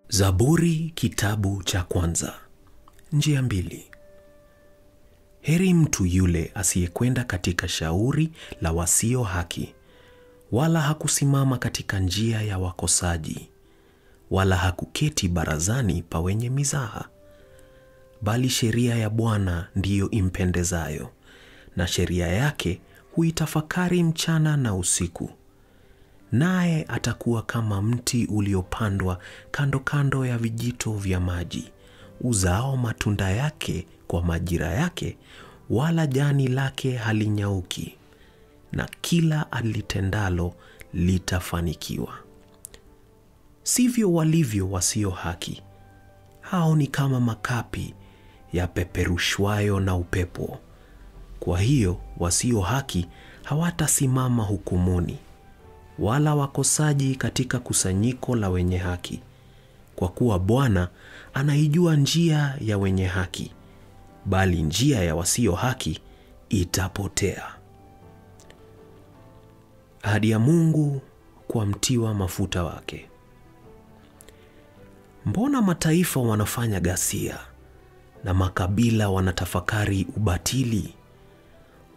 Zaburi kitabu cha kwanza. Njia mbili. Heri mtu yule asiyekwenda katika shauri la wasio haki, wala hakusimama katika njia ya wakosaji, wala hakuketi barazani pa wenye mizaha. Bali sheria ya Bwana ndiyo impendezayo, na sheria yake huitafakari mchana na usiku. Naye atakuwa kama mti uliopandwa kando kando ya vijito vya maji, uzao matunda yake kwa majira yake, wala jani lake halinyauki, na kila alitendalo litafanikiwa. Sivyo walivyo wasio haki. Hao ni kama makapi yapeperushwayo na upepo. Kwa hiyo wasio haki hawatasimama hukumuni, wala wakosaji katika kusanyiko la wenye haki. Kwa kuwa Bwana anaijua njia ya wenye haki, bali njia ya wasio haki itapotea. Ahadi ya Mungu kwa mtiwa mafuta wake. Mbona mataifa wanafanya ghasia na makabila wanatafakari ubatili?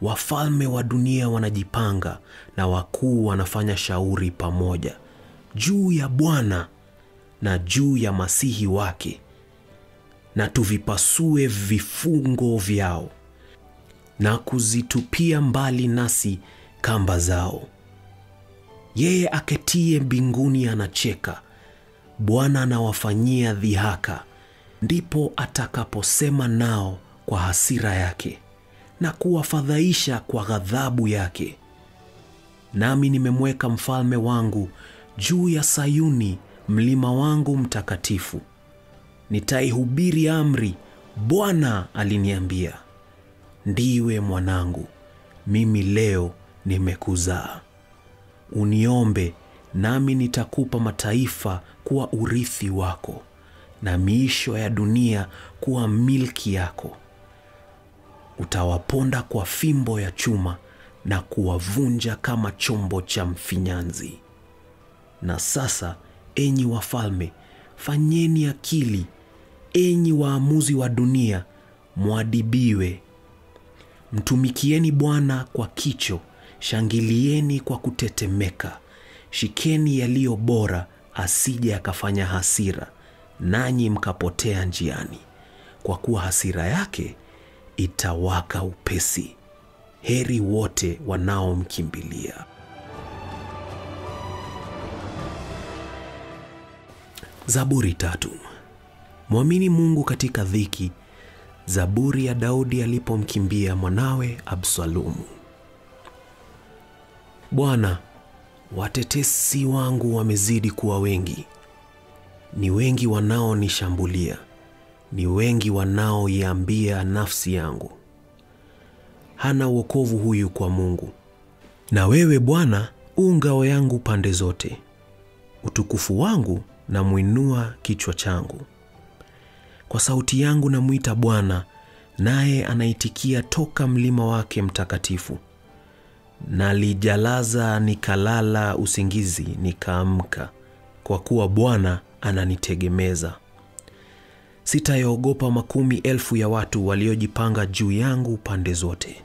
Wafalme wa dunia wanajipanga na wakuu wanafanya shauri pamoja juu ya Bwana na juu ya Masihi wake, na tuvipasue vifungo vyao na kuzitupia mbali nasi kamba zao. Yeye aketie mbinguni anacheka, Bwana anawafanyia dhihaka. Ndipo atakaposema nao kwa hasira yake na kuwafadhaisha kwa ghadhabu yake. Nami nimemweka mfalme wangu juu ya Sayuni, mlima wangu mtakatifu. Nitaihubiri amri, Bwana aliniambia, ndiwe mwanangu, mimi leo nimekuzaa. Uniombe, nami nitakupa mataifa kuwa urithi wako, na miisho ya dunia kuwa milki yako. Utawaponda kwa fimbo ya chuma na kuwavunja kama chombo cha mfinyanzi. Na sasa, enyi wafalme, fanyeni akili; enyi waamuzi wa dunia, mwadibiwe. Mtumikieni Bwana kwa kicho, shangilieni kwa kutetemeka. Shikeni yaliyo bora, asije akafanya hasira, nanyi mkapotea njiani, kwa kuwa hasira yake itawaka upesi. Heri wote wanaomkimbilia. Zaburi 3. Mwamini Mungu katika dhiki. Zaburi ya Daudi alipomkimbia mwanawe Absalomu. Bwana, watetesi wangu wamezidi kuwa wengi. Ni wengi wanaonishambulia, ni wengi wanaoiambia nafsi yangu, hana wokovu huyu kwa Mungu. Na wewe Bwana u ngao yangu pande zote, utukufu wangu na muinua kichwa changu. Kwa sauti yangu namuita Bwana, naye anaitikia toka mlima wake mtakatifu. Nalijalaza nikalala usingizi, nikaamka, kwa kuwa Bwana ananitegemeza. Sitayaogopa makumi elfu ya watu waliojipanga juu yangu pande zote.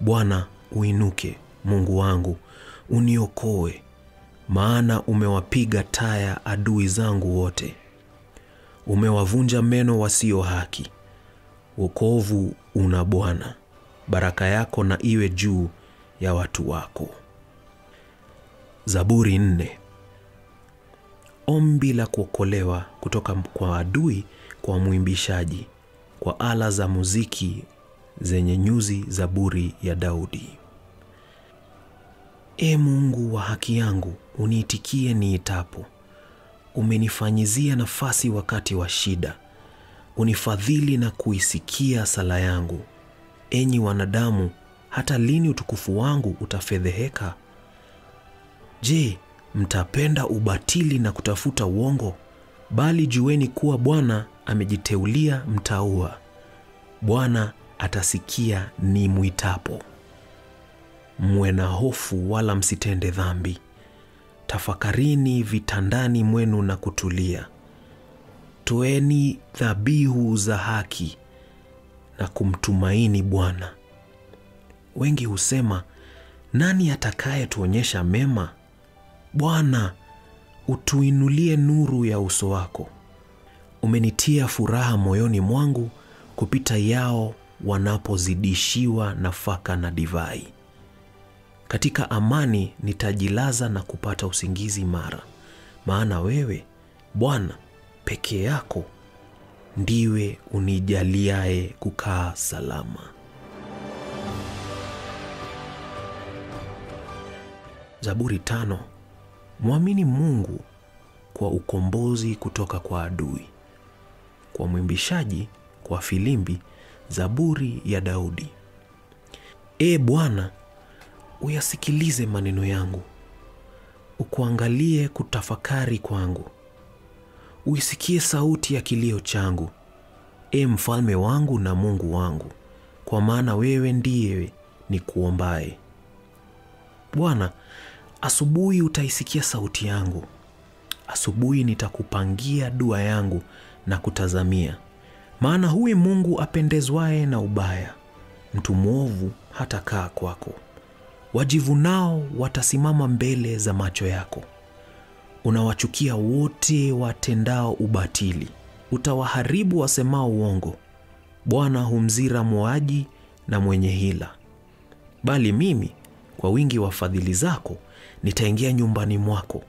Bwana, uinuke, Mungu wangu, uniokoe, maana umewapiga taya adui zangu wote. Umewavunja meno wasio haki. Wokovu una Bwana, baraka yako na iwe juu ya watu wako. Zaburi 4. Ombi la kuokolewa kutoka kwa adui, kwa mwimbishaji, kwa ala za muziki zenye nyuzi. Zaburi ya Daudi. E Mungu wa haki yangu, uniitikie niitapo. Umenifanyizia nafasi wakati wa shida. Unifadhili na kuisikia sala yangu. Enyi wanadamu, hata lini utukufu wangu utafedheheka? Je, mtapenda ubatili na kutafuta uongo? Bali jueni kuwa Bwana amejiteulia mtaua. Bwana atasikia nimwitapo. Mwe na hofu wala msitende dhambi. Tafakarini vitandani mwenu na kutulia. Toeni dhabihu za haki na kumtumaini Bwana. Wengi husema, nani atakaye tuonyesha mema? Bwana, utuinulie nuru ya uso wako. Umenitia furaha moyoni mwangu kupita yao wanapozidishiwa nafaka na divai. Katika amani nitajilaza na kupata usingizi mara, maana wewe Bwana peke yako ndiwe unijaliaye kukaa salama. Zaburi 5. Mwamini Mungu kwa ukombozi kutoka kwa adui. Kwa mwimbishaji, kwa filimbi, Zaburi ya Daudi. E Bwana, uyasikilize maneno yangu, ukuangalie kutafakari kwangu. Uisikie sauti ya kilio changu, E mfalme wangu na Mungu wangu, kwa maana wewe ndiye nikuombaye. Bwana, asubuhi utaisikia sauti yangu, asubuhi nitakupangia dua yangu na kutazamia. Maana huyu Mungu apendezwaye na ubaya, mtu mwovu hatakaa kwako. Wajivunao watasimama mbele za macho yako. Unawachukia wote watendao ubatili, utawaharibu wasemao uongo. Bwana humzira muaji na mwenye hila. Bali mimi, kwa wingi wa fadhili zako, nitaingia nyumbani mwako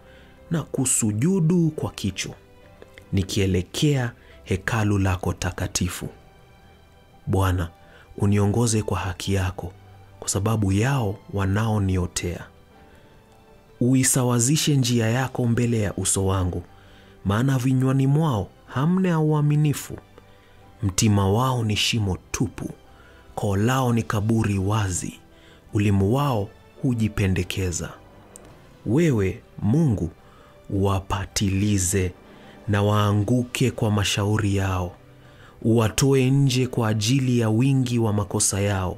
na kusujudu kwa kicho, nikielekea hekalu lako takatifu. Bwana, uniongoze kwa haki yako, kwa sababu yao wanaoniotea. Uisawazishe njia yako mbele ya uso wangu, maana vinywani mwao hamna uaminifu. Mtima wao ni shimo tupu, koo lao ni kaburi wazi, ulimi wao hujipendekeza. Wewe Mungu uwapatilize na waanguke kwa mashauri yao. Uwatoe nje kwa ajili ya wingi wa makosa yao,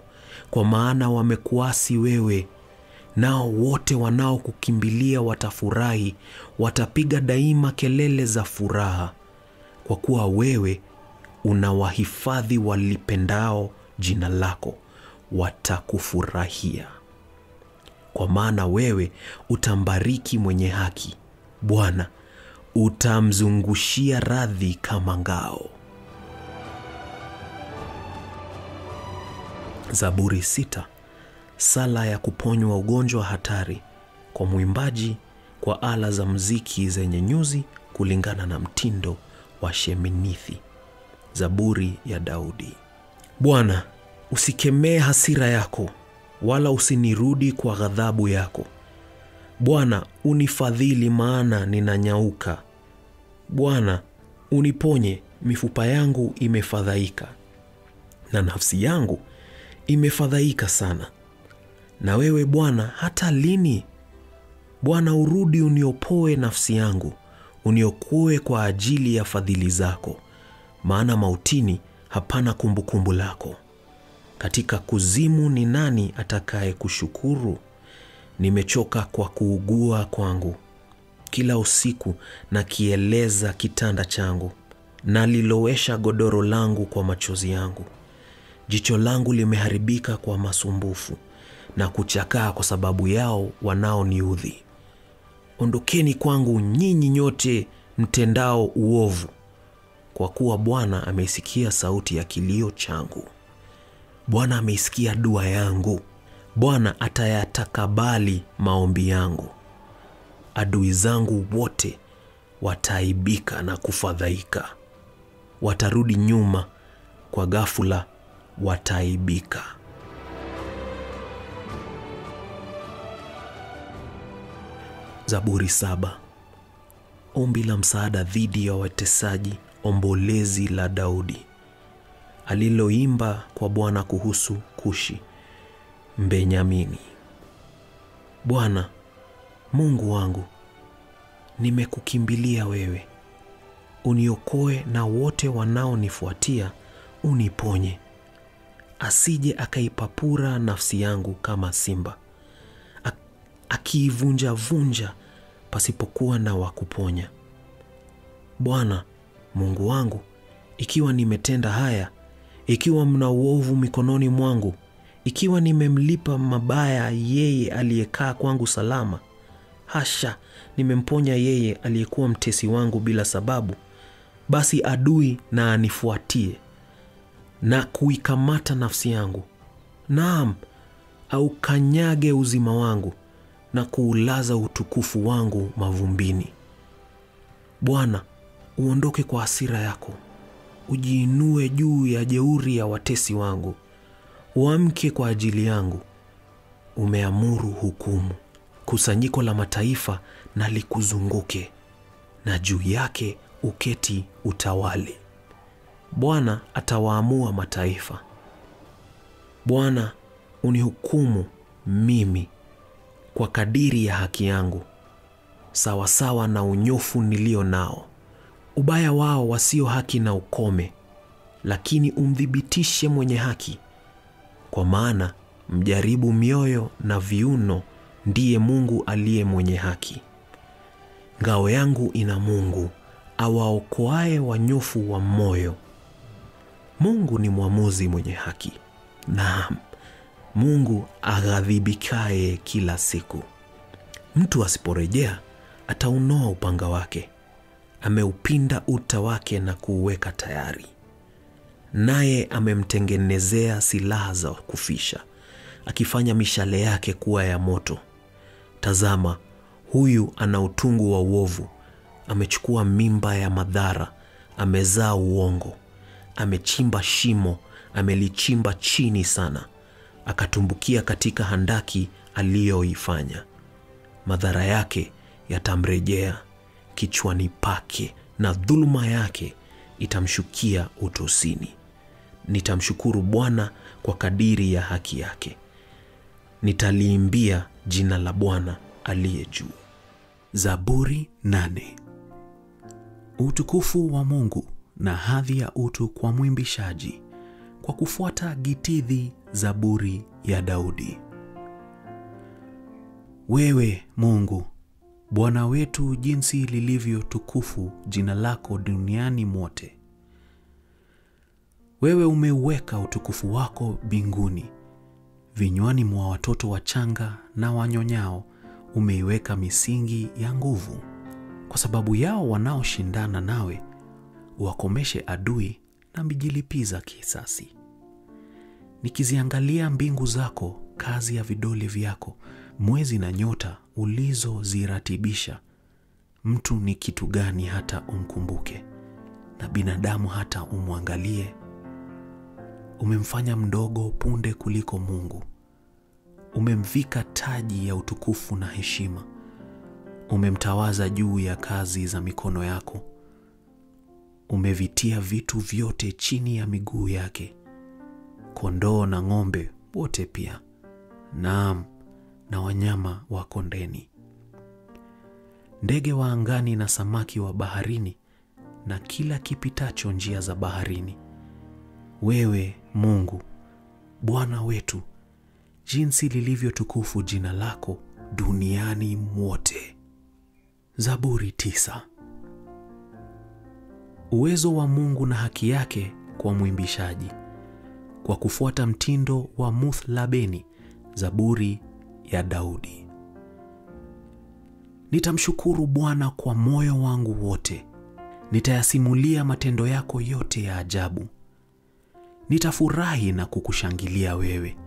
kwa maana wamekuasi wewe. Nao wote wanaokukimbilia watafurahi, watapiga daima kelele za furaha, kwa kuwa wewe unawahifadhi walipendao jina lako, watakufurahia. Kwa maana wewe utambariki mwenye haki, Bwana utamzungushia radhi kama ngao. Zaburi 6. Sala ya kuponywa ugonjwa hatari, kwa mwimbaji, kwa ala za muziki zenye nyuzi, kulingana na mtindo wa Sheminithi. Zaburi ya Daudi. Bwana, usikemee hasira yako, wala usinirudi kwa ghadhabu yako. Bwana, unifadhili maana ninanyauka. Bwana, uniponye, mifupa yangu imefadhaika, na nafsi yangu imefadhaika sana. Na wewe Bwana, hata lini? Bwana, urudi uniopoe nafsi yangu, uniokoe kwa ajili ya fadhili zako, maana mautini hapana kumbukumbu lako. Katika kuzimu ni nani atakaye kushukuru? Nimechoka kwa kuugua kwangu. Kila usiku nakieleza kitanda changu, nalilowesha godoro langu kwa machozi yangu. Jicho langu limeharibika kwa masumbufu na kuchakaa kwa sababu yao wanaoniudhi. Ondokeni kwangu nyinyi nyote mtendao uovu, kwa kuwa Bwana ameisikia sauti ya kilio changu. Bwana ameisikia dua yangu. Bwana atayatakabali maombi yangu. Adui zangu wote wataibika na kufadhaika, watarudi nyuma kwa ghafula, wataibika. Zaburi 7. Ombi la msaada dhidi ya watesaji, ombolezi la Daudi, aliloimba kwa Bwana kuhusu Kushi Mbenyamini. Bwana Mungu wangu, nimekukimbilia wewe. Uniokoe na wote wanaonifuatia, uniponye. Asije akaipapura nafsi yangu kama simba, akiivunja vunja pasipokuwa na wa kuponya. Bwana Mungu wangu, ikiwa nimetenda haya, ikiwa mna uovu mikononi mwangu, ikiwa nimemlipa mabaya yeye aliyekaa kwangu salama, hasha, nimemponya yeye aliyekuwa mtesi wangu bila sababu, basi adui na anifuatie na kuikamata nafsi yangu, naam, aukanyage uzima wangu na kuulaza utukufu wangu mavumbini. Bwana, uondoke kwa hasira yako, ujiinue juu ya jeuri ya watesi wangu, uamke kwa ajili yangu. Umeamuru hukumu, kusanyiko la mataifa na likuzunguke, na juu yake uketi utawale. Bwana atawaamua mataifa. Bwana, unihukumu mimi kwa kadiri ya haki yangu, sawasawa na unyofu nilio nao. Ubaya wao wasio haki na ukome, lakini umthibitishe mwenye haki. Kwa maana mjaribu mioyo na viuno ndiye Mungu aliye mwenye haki. Ngao yangu ina Mungu awaokoae wanyofu wa moyo. Mungu ni mwamuzi mwenye haki, naam, Mungu aghadhibikaye kila siku. Mtu asiporejea ataunoa upanga wake, ameupinda uta wake na kuuweka tayari. Naye amemtengenezea silaha za kufisha, akifanya mishale yake kuwa ya moto. Tazama, huyu ana utungu wa uovu, amechukua mimba ya madhara, amezaa uongo, amechimba shimo, amelichimba chini sana, akatumbukia katika handaki aliyoifanya. Madhara yake yatamrejea kichwani pake, na dhuluma yake itamshukia utosini. Nitamshukuru Bwana kwa kadiri ya haki yake, nitaliimbia jina la Bwana aliye juu. Zaburi 8. Utukufu wa Mungu na hadhi ya utu kwa mwimbishaji, kwa kufuata gitithi. Zaburi ya Daudi. Wewe Mungu Bwana wetu, jinsi lilivyo tukufu jina lako duniani mote. Wewe umeuweka utukufu wako mbinguni, vinywani mwa watoto wachanga na wanyonyao umeiweka misingi ya nguvu. Kwa sababu yao wanaoshindana nawe, uwakomeshe adui na mijilipiza kisasi. Nikiziangalia mbingu zako, kazi ya vidole vyako, mwezi na nyota ulizoziratibisha, mtu ni kitu gani hata umkumbuke, na binadamu hata umwangalie? Umemfanya mdogo punde kuliko Mungu, umemvika taji ya utukufu na heshima, umemtawaza juu ya kazi za mikono yako, umevitia vitu vyote chini ya miguu yake, kondoo na ng'ombe wote pia, naam, na wanyama wa kondeni, ndege wa angani na samaki wa baharini, na kila kipitacho njia za baharini. Wewe Mungu Bwana wetu, jinsi lilivyo tukufu jina lako duniani mwote. Zaburi 9. Uwezo wa Mungu na haki yake kwa mwimbishaji, kwa kufuata mtindo wa Muthlabeni. Zaburi ya Daudi. Nitamshukuru Bwana kwa moyo wangu wote, nitayasimulia matendo yako yote ya ajabu. Nitafurahi na kukushangilia wewe,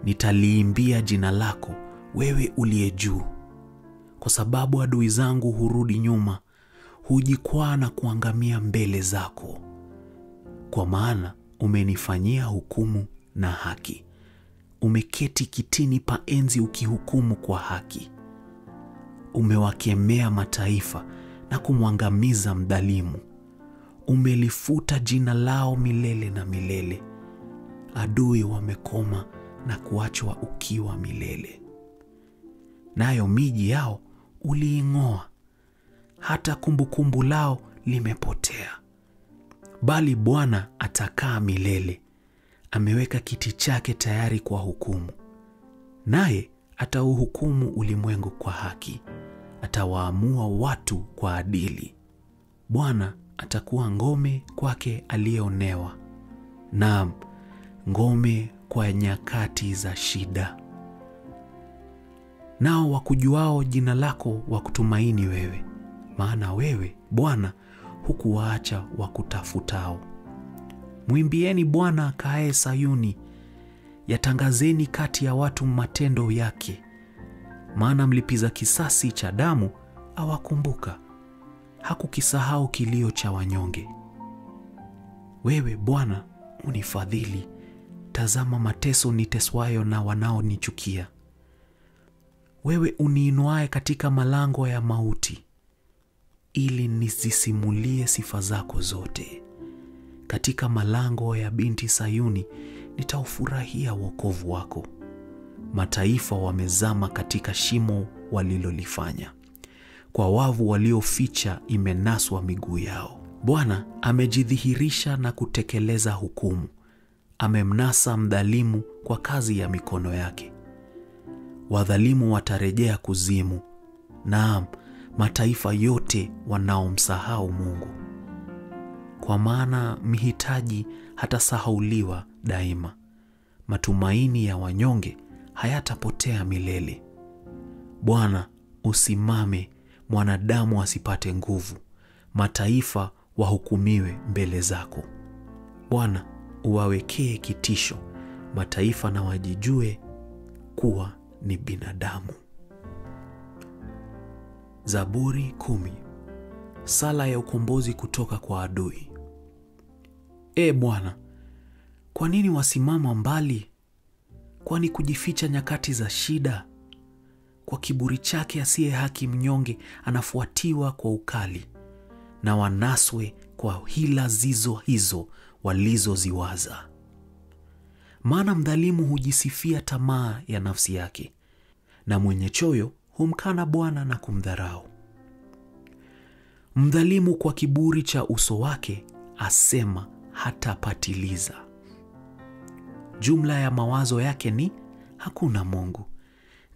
nitaliimbia jina lako wewe uliye juu. Kwa sababu adui zangu hurudi nyuma, hujikwaa na kuangamia mbele zako. Kwa maana umenifanyia hukumu na haki, umeketi kitini pa enzi ukihukumu kwa haki. Umewakemea mataifa na kumwangamiza mdhalimu, umelifuta jina lao milele na milele. Adui wamekoma na kuachwa ukiwa milele, nayo miji yao uliing'oa, hata kumbukumbu lao limepotea. Bali Bwana atakaa milele, ameweka kiti chake tayari kwa hukumu, naye atauhukumu ulimwengu kwa haki, atawaamua watu kwa adili. Bwana Atakuwa ngome kwake aliyeonewa, naam, ngome kwa nyakati za shida. Nao wakujuao jina lako wakutumaini wewe, maana wewe Bwana hukuwaacha wakutafutao. Mwimbieni Bwana akaaye Sayuni, yatangazeni kati ya watu matendo yake. Maana mlipiza kisasi cha damu awakumbuka, hakukisahau kilio cha wanyonge. Wewe Bwana unifadhili, tazama mateso niteswayo na wanaonichukia. Wewe uniinuaye katika malango ya mauti, ili nizisimulie sifa zako zote. Katika malango ya binti Sayuni nitaufurahia wokovu wako. Mataifa wamezama katika shimo walilolifanya, kwa wavu walioficha imenaswa miguu yao. Bwana amejidhihirisha na kutekeleza hukumu, amemnasa mdhalimu kwa kazi ya mikono yake. Wadhalimu watarejea kuzimu, naam, mataifa yote wanaomsahau Mungu. Kwa maana mhitaji hatasahauliwa daima, matumaini ya wanyonge hayatapotea milele. Bwana usimame, mwanadamu asipate nguvu, mataifa wahukumiwe mbele zako. Bwana uwawekee kitisho mataifa, na wajijue kuwa ni binadamu. Zaburi 10. Sala ya ukombozi kutoka kwa adui. E Bwana, kwa nini wasimama mbali? Kwani kujificha nyakati za shida? Kwa kiburi chake asiye haki mnyonge anafuatiwa kwa ukali, na wanaswe kwa hila zizo hizo walizoziwaza. Maana mdhalimu hujisifia tamaa ya nafsi yake, na mwenye choyo humkana Bwana na kumdharau. Mdhalimu kwa kiburi cha uso wake asema hatapatiliza. Jumla ya mawazo yake ni hakuna Mungu.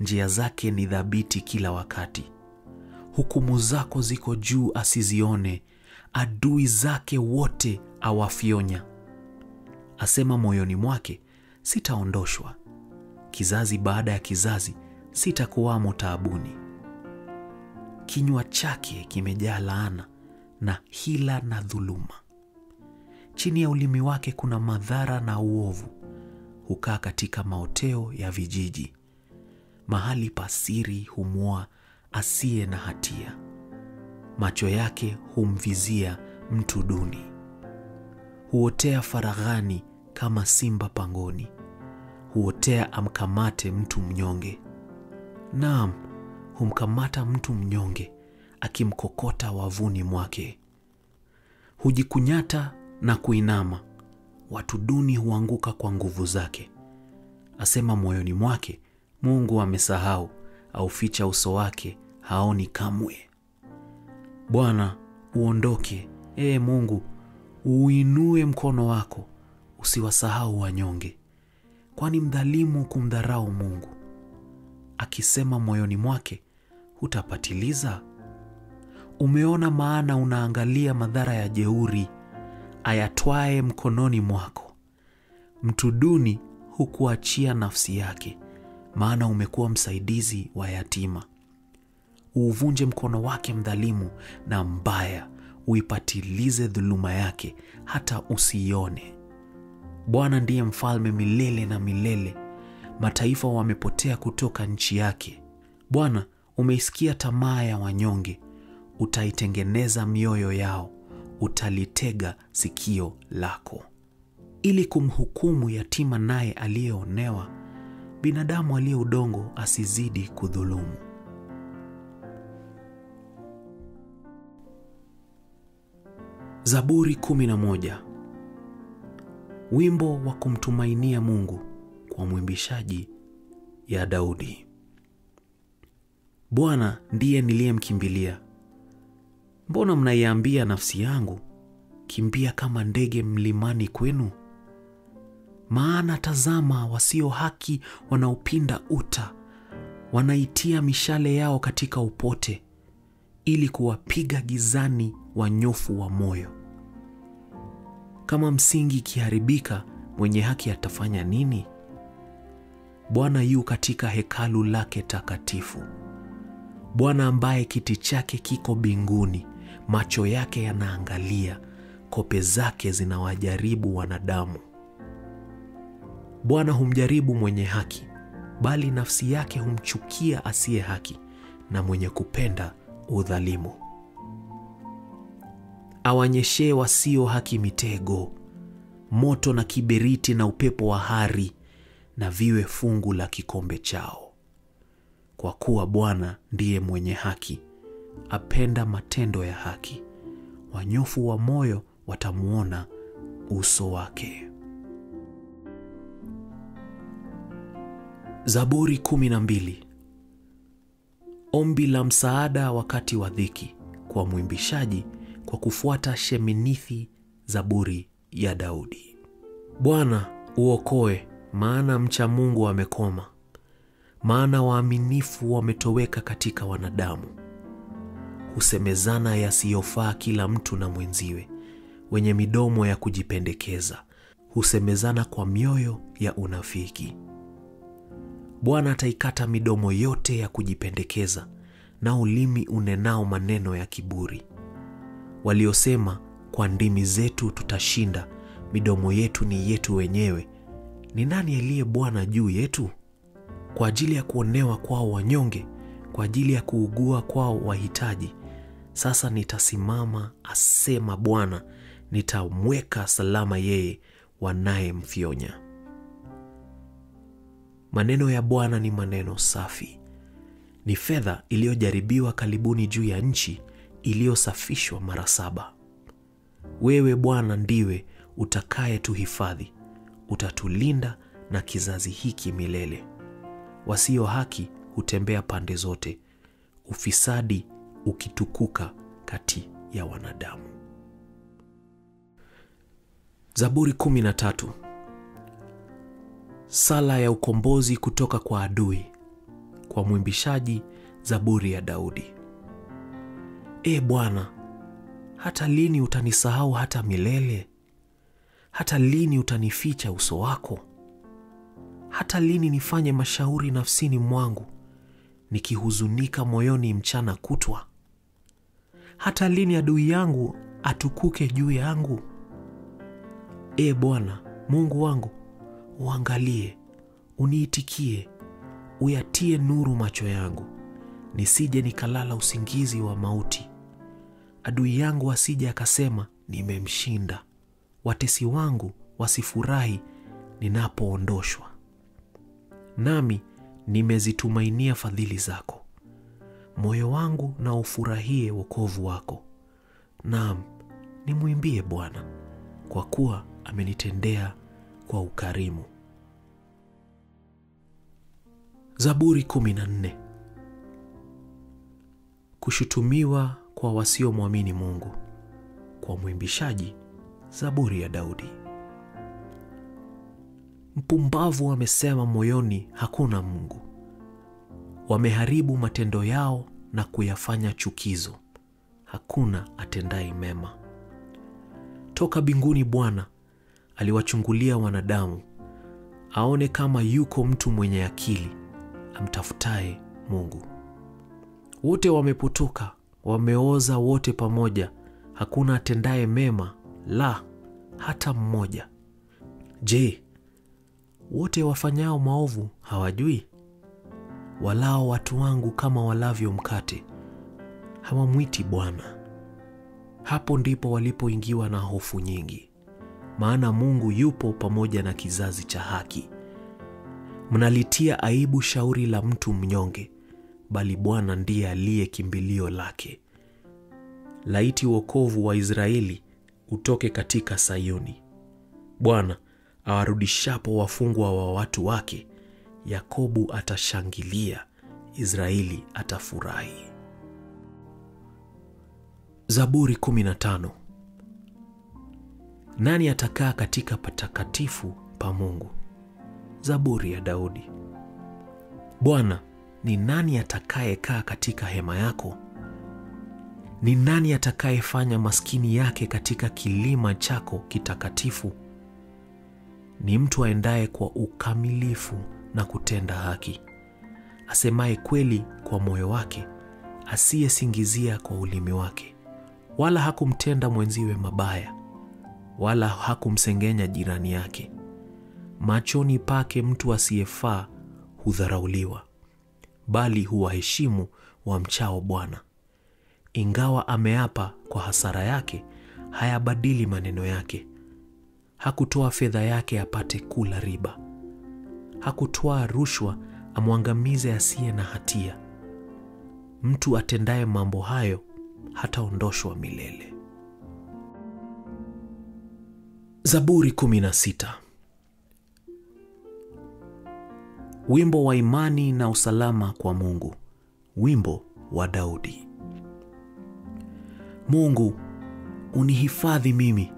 Njia zake ni thabiti kila wakati. Hukumu zako ziko juu asizione, adui zake wote awafyonya. Asema moyoni mwake, sitaondoshwa. Kizazi baada ya kizazi sitakuwamo taabuni. Kinywa chake kimejaa laana na hila na dhuluma. Chini ya ulimi wake kuna madhara na uovu. Hukaa katika maoteo ya vijiji. Mahali pa siri humua asiye na hatia. Macho yake humvizia mtu duni. Huotea faraghani kama simba pangoni. Huotea amkamate mtu mnyonge. Naam, humkamata mtu mnyonge, akimkokota wavuni mwake. Hujikunyata na kuinama. Watu duni huanguka kwa nguvu zake. Asema moyoni mwake, Mungu amesahau, auficha uso wake, haoni kamwe. Bwana, uondoke, ee Mungu, uinue mkono wako, usiwasahau wanyonge. Kwani mdhalimu kumdharau Mungu. Akisema moyoni mwake, hutapatiliza. Umeona, maana unaangalia madhara ya jeuri ayatwae mkononi mwako. Mtu duni hukuachia nafsi yake, maana umekuwa msaidizi wa yatima. Uuvunje mkono wake mdhalimu na mbaya, uipatilize dhuluma yake hata usiione. Bwana ndiye mfalme milele na milele. Mataifa wamepotea kutoka nchi yake. Bwana, umeisikia tamaa ya wanyonge, utaitengeneza mioyo yao, utalitega sikio lako, ili kumhukumu yatima naye aliyeonewa, binadamu aliye udongo asizidi kudhulumu. Zaburi 11. Wimbo wa kumtumainia Mungu, kwa mwimbishaji, ya Daudi. Bwana ndiye niliyemkimbilia. Mbona mnaiambia nafsi yangu, kimbia kama ndege mlimani kwenu? Maana tazama, wasio haki wanaupinda uta, wanaitia mishale yao katika upote, ili kuwapiga gizani wanyofu wa moyo. Kama msingi ikiharibika, mwenye haki atafanya nini? Bwana yu katika hekalu lake takatifu. Bwana ambaye kiti chake kiko mbinguni, macho yake yanaangalia, kope zake zinawajaribu wanadamu. Bwana humjaribu mwenye haki, bali nafsi yake humchukia asiye haki na mwenye kupenda udhalimu. Awanyeshee wasio haki mitego, moto na kiberiti na upepo wa hari, na viwe fungu la kikombe chao. Kwa kuwa Bwana ndiye mwenye haki, apenda matendo ya haki. Wanyofu wa moyo watamuona uso wake. Zaburi 12. Ombi la msaada wakati wa dhiki, kwa mwimbishaji, kwa kufuata Sheminithi, Zaburi ya Daudi. Bwana uokoe, maana mcha Mungu amekoma, maana waaminifu wametoweka katika wanadamu. Husemezana yasiyofaa kila mtu na mwenziwe, wenye midomo ya kujipendekeza husemezana kwa mioyo ya unafiki. Bwana ataikata midomo yote ya kujipendekeza, na ulimi unenao maneno ya kiburi. Waliosema, kwa ndimi zetu tutashinda, midomo yetu ni yetu wenyewe. Ni nani aliye Bwana juu yetu? Kwa ajili ya kuonewa kwao wanyonge, kwa ajili ya kuugua kwao wahitaji, sasa nitasimama, asema Bwana, nitamweka salama yeye wanayemfyonya. Maneno ya Bwana ni maneno safi, ni fedha iliyojaribiwa kalibuni juu ya nchi, iliyosafishwa mara 7. Wewe Bwana ndiwe utakaye tuhifadhi, utatulinda na kizazi hiki milele. Wasio haki hutembea pande zote, ufisadi ukitukuka kati ya wanadamu. Zaburi 13. Sala ya ukombozi kutoka kwa adui, kwa mwimbishaji, Zaburi ya Daudi. E Bwana, hata lini utanisahau hata milele? Hata lini utanificha uso wako? Hata lini nifanye mashauri nafsini mwangu, nikihuzunika moyoni mchana kutwa? Hata lini adui yangu atukuke juu yangu? E Bwana, Mungu wangu, uangalie, uniitikie, uyatie nuru macho yangu, nisije nikalala usingizi wa mauti. Adui yangu asije akasema, nimemshinda. Watesi wangu wasifurahi ninapoondoshwa. Nami nimezitumainia fadhili zako. Moyo wangu na ufurahie wokovu wako. Naam, nimwimbie Bwana, kwa kuwa amenitendea kwa ukarimu. Zaburi 14. Kushutumiwa kwa wasiomwamini Mungu, kwa mwimbishaji, Zaburi ya Daudi. Mpumbavu amesema moyoni, hakuna Mungu. Wameharibu matendo yao na kuyafanya chukizo. Hakuna atendaye mema. Toka mbinguni Bwana aliwachungulia wanadamu, aone kama yuko mtu mwenye akili amtafutaye Mungu. Wote wamepotoka, wameoza wote pamoja, hakuna atendaye mema, la hata mmoja. Je, wote wafanyao maovu hawajui? Walao watu wangu kama walavyo mkate, hawamwiti Bwana. Hapo ndipo walipoingiwa na hofu nyingi, maana Mungu yupo pamoja na kizazi cha haki. Mnalitia aibu shauri la mtu mnyonge, bali Bwana ndiye aliye kimbilio lake. Laiti wokovu wa Israeli utoke katika Sayuni. Bwana awarudishapo wafungwa wa watu wake, Yakobu atashangilia, Israeli atafurahi. Zaburi 15. Nani atakaa katika patakatifu pa Mungu? Zaburi ya Daudi. Bwana, ni nani atakayekaa katika hema yako? Ni nani atakayefanya maskini yake katika kilima chako kitakatifu? Ni mtu aendaye kwa ukamilifu na kutenda haki, asemaye kweli kwa moyo wake, asiyesingizia kwa ulimi wake, wala hakumtenda mwenziwe mabaya, wala hakumsengenya jirani yake. Machoni pake mtu asiyefaa hudharauliwa, bali huwaheshimu wamchao Bwana. Ingawa ameapa kwa hasara yake, hayabadili maneno yake. Hakutoa fedha yake apate kula riba, hakutoa rushwa amwangamize asiye na hatia. Mtu atendaye mambo hayo hataondoshwa milele. Zaburi 16. Wimbo wa imani na usalama kwa Mungu. Wimbo wa Daudi. Mungu, unihifadhi mimi,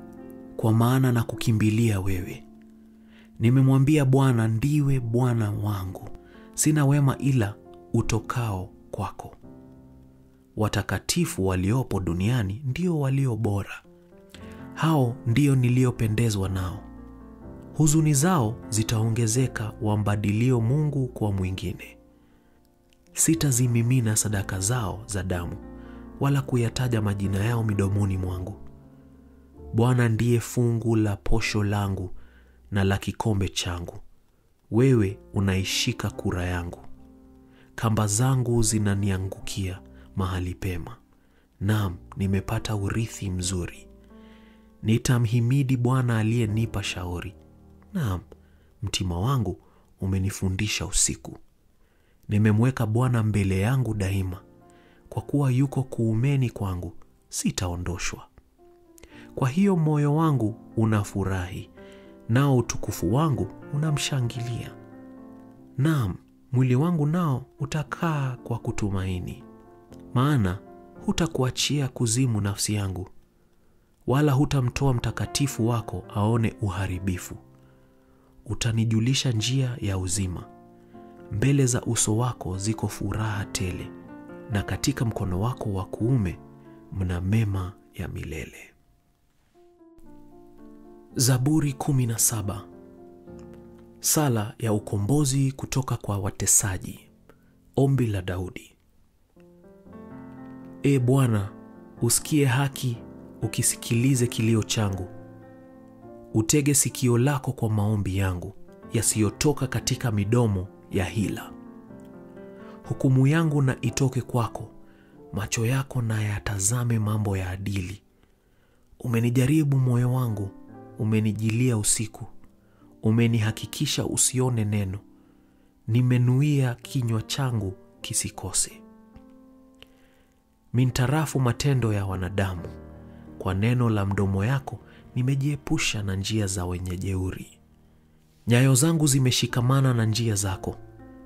kwa maana na kukimbilia wewe. Nimemwambia Bwana, ndiwe Bwana wangu, sina wema ila utokao kwako. Watakatifu waliopo duniani ndio walio bora, hao ndio niliopendezwa nao. Huzuni zao zitaongezeka wambadilio Mungu kwa mwingine. Sitazimimina sadaka zao za damu, wala kuyataja majina yao midomoni mwangu. Bwana ndiye fungu la posho langu na la kikombe changu. Wewe unaishika kura yangu. Kamba zangu zinaniangukia mahali pema. Naam, nimepata urithi mzuri. Nitamhimidi Bwana aliyenipa shauri. Naam, mtima wangu umenifundisha usiku. Nimemweka Bwana mbele yangu daima. Kwa kuwa yuko kuumeni kwangu, sitaondoshwa. Kwa hiyo moyo wangu unafurahi, nao utukufu wangu unamshangilia. Naam, mwili wangu nao utakaa kwa kutumaini. Maana hutakuachia kuzimu nafsi yangu, wala hutamtoa mtakatifu wako aone uharibifu. Utanijulisha njia ya uzima. Mbele za uso wako ziko furaha tele, na katika mkono wako wa kuume mna mema ya milele. Zaburi 17. Sala ya ukombozi kutoka kwa watesaji. Ombi la Daudi. E Bwana, usikie haki, ukisikilize kilio changu. Utege sikio lako kwa maombi yangu, yasiyotoka katika midomo ya hila. Hukumu yangu na itoke kwako, macho yako na yatazame mambo ya adili. Umenijaribu moyo wangu, umenijilia usiku, umenihakikisha usione neno. Nimenuia kinywa changu kisikose. Mintarafu matendo ya wanadamu, kwa neno la mdomo yako nimejiepusha na njia za wenye jeuri. Nyayo zangu zimeshikamana na njia zako,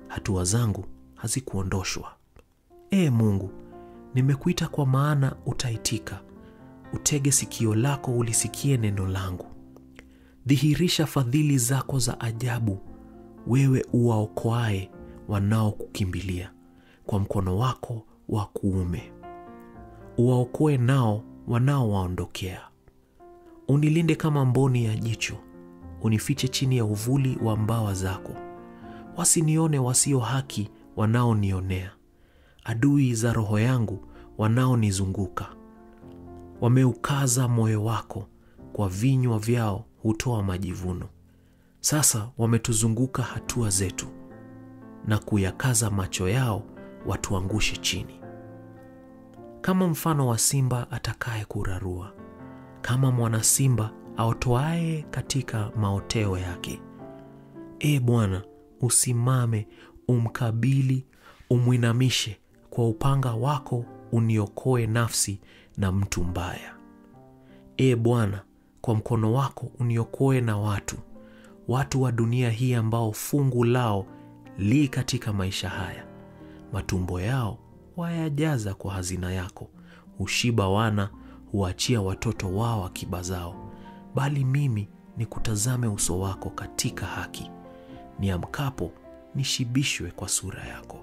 hatua zangu hazikuondoshwa. Ee Mungu, nimekuita kwa maana utaitika. Utege sikio lako ulisikie neno langu. Dhihirisha fadhili zako za ajabu, wewe uwaokoae wanaokukimbilia, kwa mkono wako wa kuume. Uwaokoe nao wanaowaondokea. Unilinde kama mboni ya jicho, unifiche chini ya uvuli wa mbawa zako. Wasinione wasio haki wanaonionea, adui za roho yangu wanaonizunguka. Wameukaza moyo wako, kwa vinywa vyao hutoa majivuno. Sasa wametuzunguka hatua zetu, na kuyakaza macho yao watuangushe chini. Kama mfano wa simba atakaye kurarua, kama mwana simba aotoaye katika maoteo yake. E Bwana, usimame, umkabili, umwinamishe kwa upanga wako, uniokoe nafsi na mtu mbaya. E Bwana, kwa mkono wako uniokoe na watu wa dunia hii ambao fungu lao li katika maisha haya. Matumbo yao wayajaza kwa hazina yako, hushiba wana, huachia watoto wao akiba zao. Bali mimi nikutazame uso wako katika haki, niamkapo nishibishwe kwa sura yako.